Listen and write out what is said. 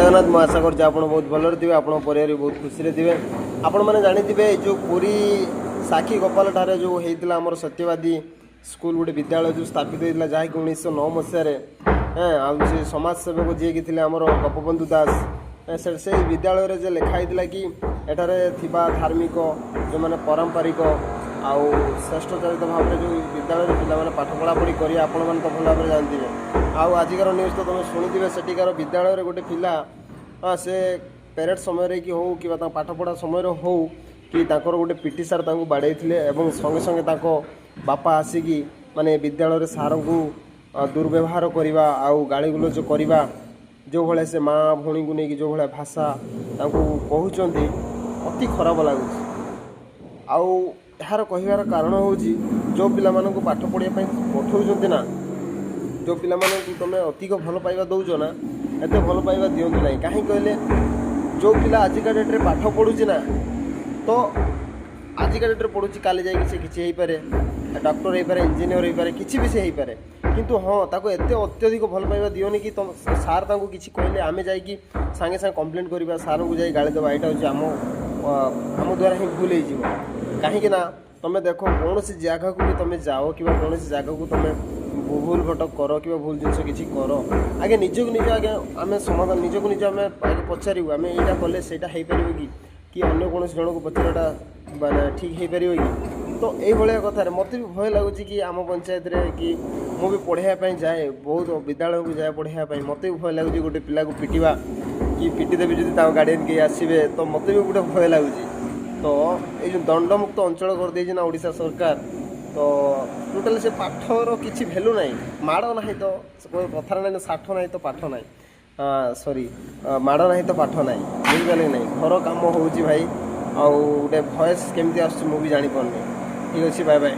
ଜଗନ୍ନାଥ। ମୁଁ ଆଶା କରୁଛି ଆପଣ ବହୁତ ଭଲରେ ଥିବେ, ଆପଣଙ୍କ ପରିବାର ବି ବହୁତ ଖୁସିରେ ଥିବେ। ଆପଣମାନେ ଜାଣିଥିବେ, ଏଇ ଯେଉଁ ପୁରୀ ସାକ୍ଷୀ ଗୋପାଳ ଠାରେ ଯେଉଁ ହେଇଥିଲା ଆମର ସତ୍ୟବାଦୀ ସ୍କୁଲ, ଗୋଟେ ବିଦ୍ୟାଳୟ ଯେଉଁ ସ୍ଥାପିତ ହେଇଥିଲା, ଯାହାକି 1909 ମସିହାରେ, ଆଉ ସେ ସମାଜ ସେବକ ଯିଏକି ଥିଲେ ଆମର ଗୋପବନ୍ଧୁ ଦାସ, ସେଇ ବିଦ୍ୟାଳୟରେ ଯେ ଲେଖା ହେଇଥିଲା କି ଏଠାରେ ଥିବା ଧାର୍ମିକ ଯେଉଁମାନେ ପାରମ୍ପରିକ ଆଉ ଶ୍ରେଷ୍ଠଚାରିତ ଭାବରେ ଯେଉଁ ବିଦ୍ୟାଳୟରେ ପିଲାମାନେ ପାଠ ପଢ଼ାପଢ଼ି କରି, ଆପଣମାନେ ତ ଭଲ ଭାବରେ ଜାଣିଥିବେ। ଆଉ ଆଜିକାର ନ୍ୟୁଜ୍ ତ ତୁମେ ଶୁଣିଥିବେ, ସେଠିକାର ବିଦ୍ୟାଳୟରେ ଗୋଟେ ପିଲା, ହଁ, ସେ ପ୍ୟାରେଡ଼ ସମୟରେ କି ହଉ କିମ୍ବା ତାଙ୍କ ପାଠପଢ଼ା ସମୟରେ ହଉ କି, ତାଙ୍କର ଗୋଟେ ପିଟି ସାର୍ ତାଙ୍କୁ ବାଡ଼େଇଥିଲେ ଏବଂ ସଙ୍ଗେ ସଙ୍ଗେ ତାଙ୍କ ବାପା ଆସିକି ମାନେ ବିଦ୍ୟାଳୟରେ ସାର୍ଙ୍କୁ ଦୁର୍ବ୍ୟବହାର କରିବା ଆଉ ଗାଳିଗୁଲଜ କରିବା, ଯେଉଁଭଳିଆ ସେ ମା ଭଉଣୀଙ୍କୁ ନେଇକି ଯେଉଁଭଳିଆ ଭାଷା ତାଙ୍କୁ କହୁଛନ୍ତି, ଅତି ଖରାପ ଲାଗୁଛି। ଆଉ ଏହାର କହିବାର କାରଣ ହେଉଛି, ଯେଉଁ ପିଲାମାନଙ୍କୁ ପାଠ ପଢ଼ିବା ପାଇଁ ପଠାଉଛନ୍ତି ନା, ଯେଉଁ ପିଲାମାନଙ୍କୁ ତୁମେ ଅଧିକ ଭଲ ପାଇବା ଦେଉଛ ନା, ଏତେ ଭଲ ପାଇବା ଦିଅନ୍ତୁ ନାହିଁ। କାହିଁକି କହିଲେ, ଯେଉଁ ପିଲା ଆଜିକା ଡେଟ୍ରେ ପାଠ ପଢ଼ୁଛି ନା, ତ ଆଜିକା ଡେଟ୍ରେ ପଢ଼ୁଛି, କାଲି ଯାଇକି ସେ କିଛି ହେଇପାରେ, ଡକ୍ଟର ହେଇପାରେ, ଇଞ୍ଜିନିୟର ହେଇପାରେ, କିଛି ବି ସେ ହେଇପାରେ। କିନ୍ତୁ ହଁ, ତାକୁ ଏତେ ଅତ୍ୟଧିକ ଭଲ ପାଇବା ଦିଅନି କି ତମ ସାର୍ ତାଙ୍କୁ କିଛି କହିଲେ ଆମେ ଯାଇକି ସାଙ୍ଗେ ସାଙ୍ଗେ କମ୍ପ୍ଲେନ୍ କରିବା, ସାର୍ଙ୍କୁ ଯାଇ ଗାଳି ଦେବା। ଏଇଟା ହେଉଛି ଆମ ଦ୍ୱାରା ହିଁ ଭୁଲ ହେଇଯିବ। କାହିଁକି ନା ତୁମେ ଦେଖ, କୌଣସି ଜାଗାକୁ ବି ତୁମେ ଯାଅ କିମ୍ବା କୌଣସି ଜାଗାକୁ ତୁମେ ଭୁଲ ଭଟକ କର କିମ୍ବା ଭୁଲ ଜିନିଷ କିଛି କର, ଆଗେ ନିଜକୁ ନିଜ ଆଗେ ଆମେ ସମାଧାନ, ନିଜକୁ ନିଜ ଆମେ ଆଗେ ପଚାରିବୁ, ଆମେ ଏଇଟା କଲେ ସେଇଟା ହେଇପାରିବ କି, କି ଅନ୍ୟ କୌଣସି ଜଣକୁ ପଚାରିବାଟା ମାନେ ଠିକ୍ ହେଇପାରିବ କି? ତ ଏଇଭଳିଆ କଥାରେ ମୋତେ ବି ଭୟ ଲାଗୁଛି କି ଆମ ପଞ୍ଚାୟତରେ କି ମୁଁ ବି ପଢ଼ାଇବା ପାଇଁ ଯାଏ, ବହୁତ ବିଦ୍ୟାଳୟକୁ ଯାଏ ପଢ଼ାଇବା ପାଇଁ, ମୋତେ ବି ଭୟ ଲାଗୁଛି ଗୋଟେ ପିଲାକୁ ପିଟିବା କି ପିଟି ଦେବି ଯଦି ତାଙ୍କ ଗାର୍ଡ଼ିଆନ୍ କେହି ଆସିବେ, ତ ମୋତେ ବି ଗୋଟେ ଭୟ ଲାଗୁଛି। ତ ଏଇ ଯେଉଁ ଦଣ୍ଡମୁକ୍ତ ଅଞ୍ଚଳ କରିଦେଇଛି ନା ଓଡ଼ିଶା ସରକାର, ତ ଟୋଟାଲି ସେ ପାଠର କିଛି ଭ୍ୟାଲୁ ନାହିଁ। ମାଡ଼ ନାହିଁ ତ କଥାରେ ନାହିଁ ନା, ଷାଠ ନାହିଁ ତ ପାଠ ନାହିଁ, ସରି, ମାଡ଼ ନାହିଁ ତ ପାଠ ନାହିଁ। ବୁଝିପାରିଲେ କି ନାହିଁ? ଘର କାମ ହେଉଛି ଭାଇ, ଆଉ ଗୋଟେ ଭଏସ୍ କେମିତି ଆସୁଛି ମୁଁ ବି ଜାଣିପାରୁନି। ଠିକ୍ ଅଛି, ବାଏ ବାଏ।